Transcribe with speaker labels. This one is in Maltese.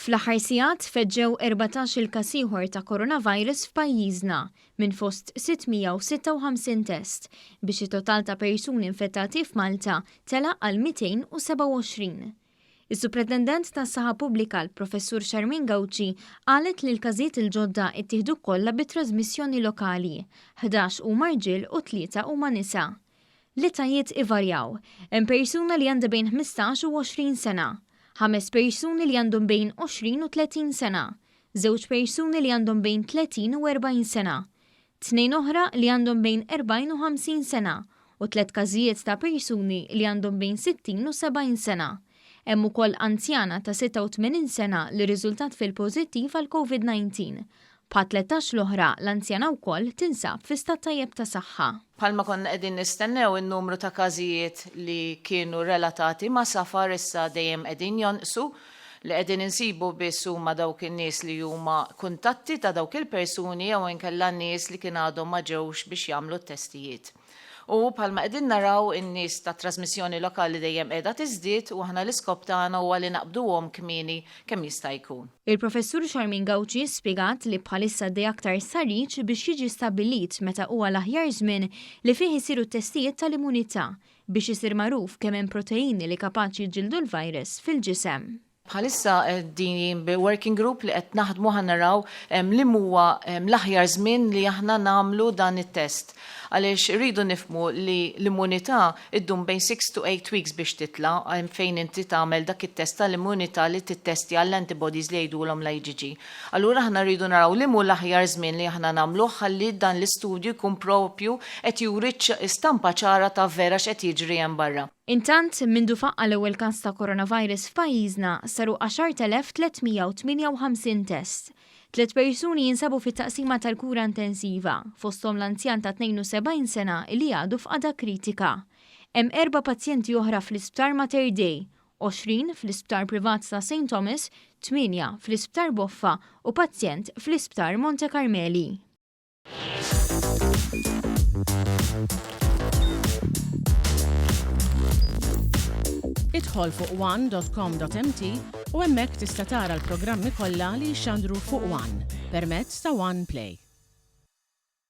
Speaker 1: Fl-aħħar sigħat feġġew 14-il każ ieħor ta' coronavirus f'pajjiżna minn fost 656 test, biex it-total ta' persuni infettati f'Malta tela' għal 227. Is-Supretendent tas-Saħħa Pubblika l-Professur Charmaine Gauci qalet li l-każijiet il-ġodda ttieħdu kollha bi trażmissjoni lokali, 11 huma rġiel u tlieta huma nisa. L-etajiet ivarjaw. Hemm persuna li għandha bejn 15 u 20 sena. Ħames persuni li għandhom bejn 20 u 30 sena. Żewġ persuni li għandhom bejn 30 u 40 sena. Tnejn oħra li għandhom bejn 40 u 50 sena u tliet każijiet ta' persuni li għandhom bejn 60 u 70 sena. Hemm ukoll anzjana ta' 86 sena li rriżultat fil-pożittiv għall-Covid-19. Bħat-13 l-oħra, l-anzjana wkoll tinsab fi stat tajjeb ta' saħħa.
Speaker 2: Bħalma konna qegħdin nistennew in-numru ta' każijiet li kienu relatati ma' safar issa dejjem qegħdin jonqsu. Li qegħdin insibu biss huma dawk in-nies li huma kuntatti ta' dawk il-persuni jew inkella nies li kien għadhom ma ġewx biex jagħmlu t-testijiet. U bħalma qegħdin naraw in-nies ta' trasmissjoni lokali dejjem qiegħda tiżdied u aħna l-iskop tagħna huwa li naqbduhom kmieni kemm jista' jkun.
Speaker 1: Il-Professur Charmaine Gauci spjegat li bħalissa għaddej aktar stħarriġ biex jiġi stabbilit meta huwa l-aħjar żmien li fih isiru t-testijiet tal-immunità biex isir magħruf kemm hemm proteini li kapaċi jiġġieldu l-virus fil-ġisem.
Speaker 2: Bħalissa qegħdin bi working group li qed naħdmu ħa naraw liem huwa l-aħjar żmien li aħna nagħmlu dan it-test. Għaliex irridu nifhmu li l-immunità ddum bejn 6 to 8 weeks biex titla' fejn inti tagħmel dak it-test tal-immunità li tittestja għall-antibodies li jgħidulhom l-IgG. Allura aħna rridu naraw liem hu l-aħjar żmien li aħna nagħmluh ħalli dan l-istudju jkun propju qed juri stampa ċara ta' vera x'qed jiġri hemm barra.
Speaker 1: Intant, mindu faqqa' l-ewwel każ ta' coronavirus f'pajjiżna, saru 10,358 test. Tliet persuni jinsabu fit-taqsima tal-kura intensiva, fosthom l-anzjan ta' 72 sena li għadu f'qagħda kritika. Hemm erba' pazjenti oħra fl-Isptar Mater Dei, 20 fl-Isptar Privat ta' Saint Thomas, tmienja fl-Isptar Boffa u pazjent fl-Isptar Monte Carmeli.
Speaker 3: Idħol fuq one.com.mt u hemmhekk tista' tara l-programmi kollha li jixxandru fuq One permezz ta' One Play.